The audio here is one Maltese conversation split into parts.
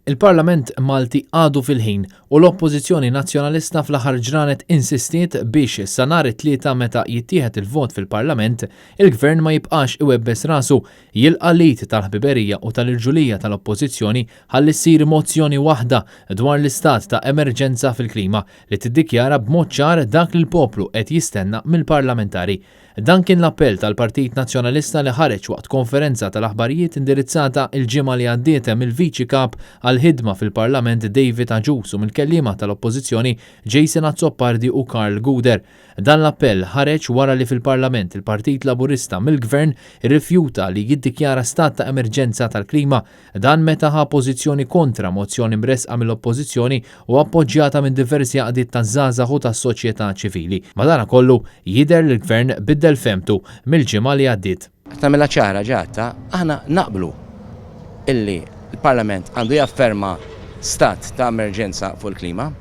Il-Parlament Malti għadu fil-ħin u l-Oppożizzjoni Nazzjonalista fl-aħħar ġranet insistiet biex sa nhar it-Tlieta meta jittieħed il-vot fil-Parlament, il-Gvern ma jibqax iwebbes rasu, jilqa' l-id tal-ħbiberija u tal-irġulija tal-Oppożizzjoni ħalli ssir mozzjoni waħda dwar l-istat ta' emerġenza fil-klima li tiddikjara b'mod ċar dak li l-poplu qed jistenna mill-parlamentari. Dan kien l-appell tal-Partit Nazzjonalista li ħareġ waqt konferenza tal-aħbarijiet indirizzata l-ġimgħa li għaddiet mill-Viċi Kap għall-Ħidma fil-Parlament David Agius u mill-kelliema tal-Oppożizzjoni Jason Azzopardi u Karl Gouder. Dan l-appell ħareġ wara li fil-Parlament il-Partit Laburista mill-Gvern irrifjuta li jiddikjara stat ta' emerġenza tal-klima Dan meta ħa pożizzjoni kontra mozzjoni mressqa mill-Oppożizzjoni u appoġġjata minn diversi għaqdiet taż-żgħażagħ u tas-soċjetà ċivili. Madankollu, jidher li l-Gvern biddel fehmtu mill-ġimgħa li għaddiet. Qed nagħmilha ċara ġa għadtha, aħna naqblu illi l-Parlament għandu jafferma stat ta' emerġenza fuq il-klima.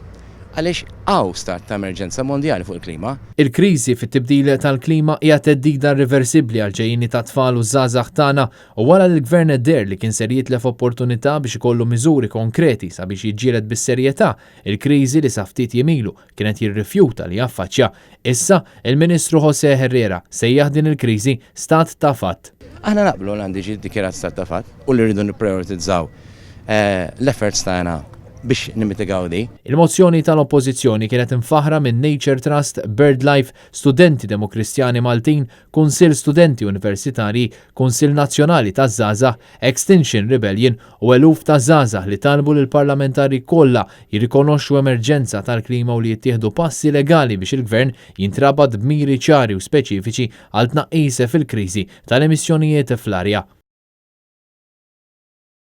Għaliex hawn stat ta' emerġenza mondjali fuq il-klima. Il-kriżi fit-tibdil tal-klima hija theddida irriversibbli għall-ġejjieni tat-tfal u ż-żgħażagħ tagħna u wara li l-Gvern deher li kien ser jitlef opportunità biex ikollu miżuri konkreti sabiex jiġġieled bis-serjetà il-kriżi li sa ftit jiem ilu kien qed jirrifjuta li jaffaċċja, issa il-Ministru José Herrera sejjaħ din il-kriżi stat ta' fatt. Aħna naqblu li għandu jiġi ddikjarat stat ta' fatt u li rridu nipprijoritizzaw l-efforts tagħna biex nimmitigaw di. Il-mozzjoni tal-Oppożizzjoni kienet imfaħħra minn Nature Trust, BirdLife, Studenti Demokristjani Maltin, Kunsill Studenti Universitarji, Kunsill Nazzjonali taż-Żgħażagħ, Extinction Rebellion u eluf ta' żgħażagħ li talbu lill-parlamentari kollha jirrikonoxxu emerġenza tal-klima u li jittieħdu passi legali biex il-Gvern jintrabat b'miri ċari u speċifiċi għal tnaqqis fil-kriżi tal-emissjonijiet fl-arja.